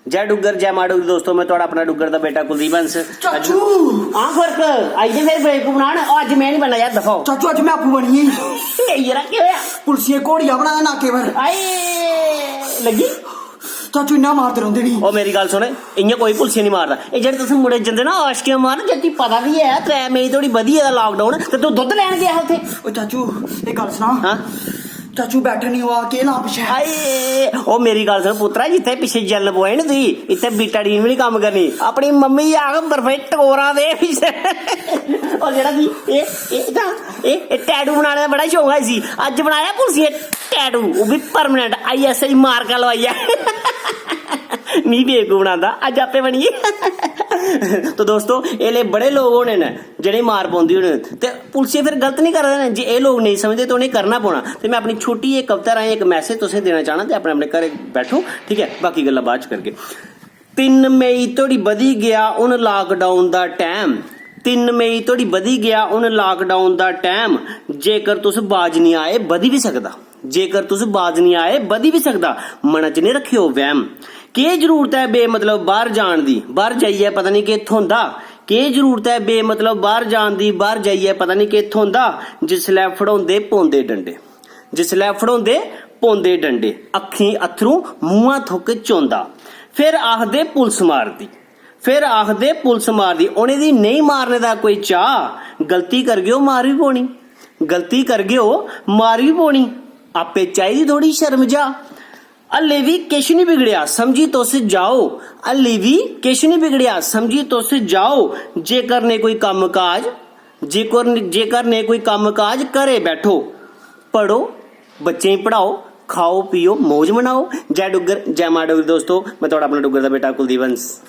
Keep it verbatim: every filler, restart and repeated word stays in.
जय डुग्गर, जय मां डोगरी दोस्तो, मैं थुआढ़ा अपना डुग्गर दा बेटा कुलदीप हंस। चाचू। हां फर्क आई गए फिर बेवकूफ बनान। ओ, अज्ज मैं नहीं बनना यार, दफा हो। चाचू, अज्ज मैं आपूं बनी गेई। ए, यरा, केह् होया? पुलसिये घोड़िया बनाया नाके पर। आए, लग्गी? चाचू, इन्ना मारदे रौंह्दे नी। ओ, मेरी गल्ल सुन, इ'यां कोई पुलसिया नहीं मारदा। एह् जेह्ड़े तुस मुड़े जंदे ना आशिकियां मारन, जद्दी पता बी ऐ त्रै मई धोड़ी बधी गेदा lockdown, ते तूं दुद्ध लैन गेआ हा उत्थै। ओ चाचू, एक गल्ल सुना। हां? चाचू, बैठे नहीं हुआ, केह् ला पिच्छे? हाए, ओ मेरी गल्ल सुन पुत्तरा, जित्थै पिच्छे जल पवाए ना तुगी, इत्थै बीटाडीन बी नहीं कम्म करनी। अपनी मम्मी गी आख बर्फे टकोरां दे पिच्छे। और जेह्ड़ा भी एह् एह् जां एह् एह् टैटू बनाने दा बड़ा शौक हा इसी, अज्ज बनाया पुलसिये टैटू, ओह् बी permanent, आईएसआई मार्का लोआइयै। मी बेवकूफ बनांदा, अज्ज आपे बनी गे। तो दोस्तो, एह् ले बड़े लोक होने न जेह्ड़े मार पौंदी होने, ते पुलसिये फिर गलत नहीं करा दे न। जे एह् लोक नेईं समझदे ते उ'नें करना पौना। ते मैं अपनी छोटी जेही कविता राहें इक message तुसें देना चाहना, ते अपने अपने घरें बैठो, ठीक ऐ, बाकी गल्लां बाद च करगे। तिन्न मई धोड़ी बधी गेआ हून lockdown दा टैम। तिन्न मई धोड़ी बधी गेआ हून lockdown दा टैम। जेकर तुस बाज निं आए, बधी बी सकदा। जेकर तुस बाज निं आए, बधी बी सकदा। मना च निं रक्खेओ वैह्म। केह् जरूरत ऐ बेमतलब बाह्र जान दी? बाह्र जाइयै पता निं केह् थ्होंदा। केह् जरूरत ऐ बेमतलब बाह्र जान दी? बाह्र जाइयै पता निं केह् थ्होंदा। जिसलै फड़ोंदे पौंदे डंडे, जिसलै फड़ोंदे पौंदे डंडे, अक्खीं अत्थरूं, मुंहा थुक्क चौंदा। फिर आखदे पुलस मारदी, फिर आखदे पुलस मारदी। उ'नें दी नेईं मारने दा कोई चाऽ। गलती करगे ओ मार बी पौनी, गलती करगे ओ मार बी पौनी। आपे चाहिदी थोड़ी शर्म जा। हल्ले बी किश निं बिगड़ेआ, समझी तुस जाओ। हल्ले बी किश निं बिगड़ेआ, समझी तुस जाओ। जे करने कोई कम्म काज, जे कर-, जे करने कोई कम्म काज, घरे बैठो, पढ़ो, बच्चें गी पढ़ाओ, खाओ पियो, मौज मनाओ। जय डुग्गर, जय मां डोगरी दोस्तो, मैं थुआढ़ा अपना डुग्गर दा बेटा कुलदीप हंस।